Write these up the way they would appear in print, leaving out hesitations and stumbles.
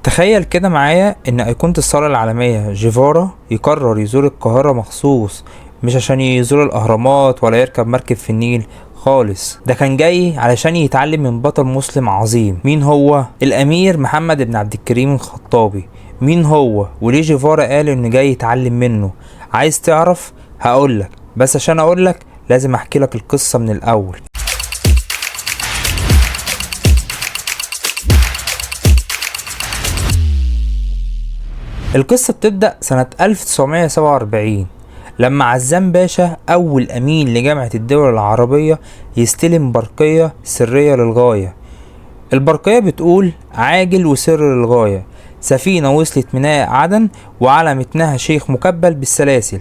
تخيل كده معايا ان ايقونة الثورة العالمية جيفارا يقرر يزور القاهرة مخصوص، مش عشان يزور الاهرامات ولا يركب مركب في النيل خالص، ده كان جاي علشان يتعلم من بطل مسلم عظيم. مين هو؟ الامير محمد بن عبد الكريم الخطابي. مين هو وليه جيفارا قال انه جاي يتعلم منه؟ عايز تعرف؟ هقولك، بس عشان اقولك لازم احكي لك القصة من الاول. القصة بتبدأ سنة 1947 لما عزام باشا أول أمين لجامعة الدول العربية يستلم برقية سرية للغاية. البرقية بتقول: عاجل وسر للغاية، سفينة وصلت ميناء عدن وعلى متنها شيخ مكبل بالسلاسل،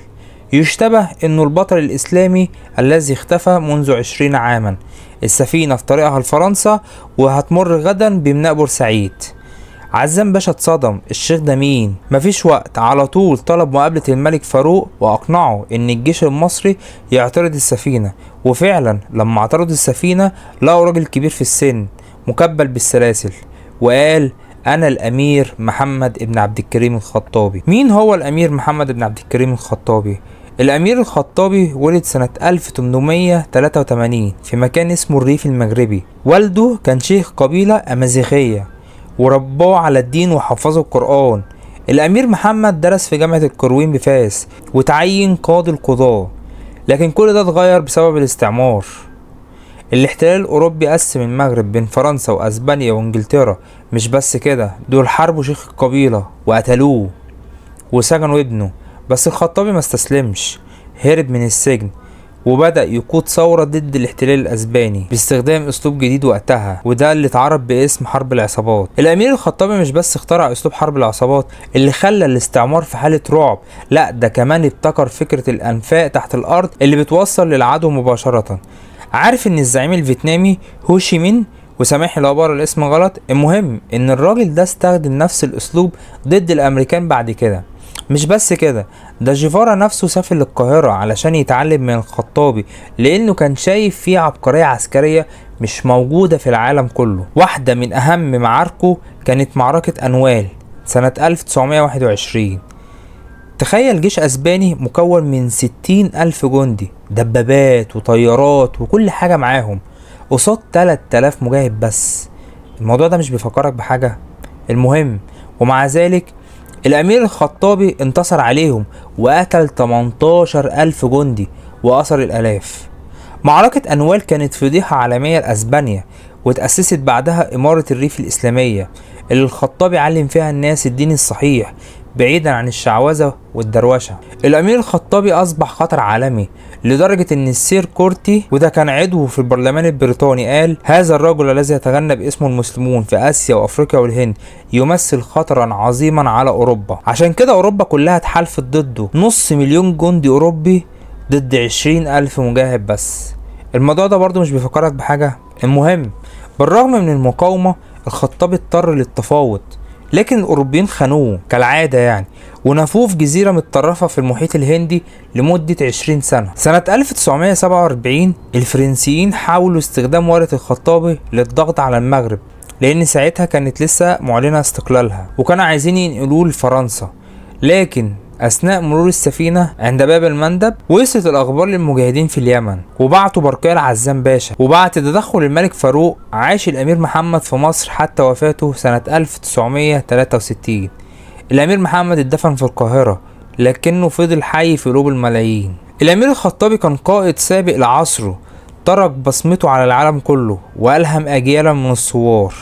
يشتبه انه البطل الاسلامي الذي اختفى منذ 20 عاما. السفينة في طريقها لفرنسا وهتمر غدا بميناء بورسعيد. عزام باشا اتصدم، الشيخ ده مين؟ مفيش وقت، على طول طلب مقابلة الملك فاروق واقنعه ان الجيش المصري يعترض السفينة. وفعلا لما اعترضوا السفينة لقوا راجل كبير في السن مكبل بالسلاسل، وقال: انا الامير محمد ابن عبد الكريم الخطابي. مين هو الامير محمد ابن عبد الكريم الخطابي؟ الامير الخطابي ولد سنة 1883 في مكان اسمه الريف المغربي. والده كان شيخ قبيلة امازيغية ورباه على الدين وحفظه القرآن. الأمير محمد درس في جامعة القرويين بفاس وتعين قاضي القضاة، لكن كل ده اتغير بسبب الاستعمار. الاحتلال الأوروبي قسم المغرب بين فرنسا وأسبانيا وإنجلترا. مش بس كده، دول حاربوا شيخ القبيلة وقتلوه وسجنوا ابنه. بس الخطابي ما استسلمش، هرب من السجن وبدأ يقود ثورة ضد الاحتلال الأسباني باستخدام أسلوب جديد وقتها، وده اللي اتعرف باسم حرب العصابات. الأمير الخطابي مش بس اخترع أسلوب حرب العصابات اللي خلى الاستعمار في حالة رعب، لا ده كمان ابتكر فكرة الأنفاق تحت الأرض اللي بتوصل للعدو مباشرة. عارف إن الزعيم الفيتنامي هوشي مين، وسامحني لو بقرا الاسم غلط، المهم إن الراجل ده استخدم نفس الأسلوب ضد الأمريكان بعد كده. مش بس كده، ده جيفارا نفسه سافر للقاهرة علشان يتعلم من الخطابي، لأنه كان شايف فيه عبقرية عسكرية مش موجودة في العالم كله. واحدة من أهم معاركه كانت معركة أنوال سنة 1921. تخيل جيش أسباني مكون من 60,000 جندي، دبابات وطيارات وكل حاجة معاهم، قصاد 3000 مجاهد بس. الموضوع ده مش بيفكرك بحاجة؟ المهم، ومع ذلك الأمير الخطابي انتصر عليهم وقتل 18,000 جندي وأسر الآلاف. معركة أنوال كانت فضيحة عالمية لأسبانيا، وتأسست بعدها إمارة الريف الإسلامية اللي الخطابي علم فيها الناس الدين الصحيح بعيدا عن الشعوذة والدروشة. الأمير الخطابي أصبح خطر عالمي لدرجة إن السير كورتي، وده كان عضو في البرلمان البريطاني، قال: هذا الرجل الذي يتغنى باسمه المسلمون في آسيا وأفريقيا والهند يمثل خطرا عظيما على أوروبا. عشان كده أوروبا كلها اتحالفت ضده، 500,000 جندي أوروبي ضد 20,000 مجاهد بس. الموضوع ده برضو مش بيفكرك بحاجة؟ المهم، بالرغم من المقاومة الخطابي اضطر للتفاوض، لكن الأوروبيين خانوه كالعادة يعني، ونفوه في جزيرة متطرفة في المحيط الهندي لمدة 20 سنة. سنة 1947 الفرنسيين حاولوا استخدام ورقة الخطابي للضغط على المغرب، لأن ساعتها كانت لسه معلنة استقلالها، وكانوا عايزين ينقلوه لفرنسا. لكن أثناء مرور السفينة عند باب المندب وصلت الأخبار للمجاهدين في اليمن، وبعتوا برقية لعزام باشا. وبعد تدخل الملك فاروق عاش الأمير محمد في مصر حتى وفاته سنة 1963. الأمير محمد اتدفن في القاهرة، لكنه فضل حي في قلوب الملايين. الأمير الخطابي كان قائد سابق لعصره، ترك بصمته على العالم كله وألهم أجيالا من الثوار.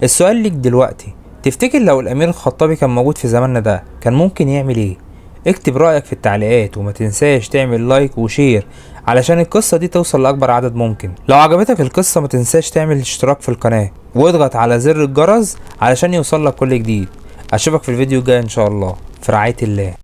السؤال ليك دلوقتي: تفتكر لو الأمير الخطابي كان موجود في زماننا ده كان ممكن يعمل ايه؟ اكتب رأيك في التعليقات، وما تنساش تعمل like و share علشان القصة دي توصل لأكبر عدد ممكن. لو عجبتك القصة ما تنساش تعمل اشتراك في القناة واضغط على زر الجرس علشان يوصلك كل جديد. اشوفك في الفيديو الجاي ان شاء الله. في رعاية الله.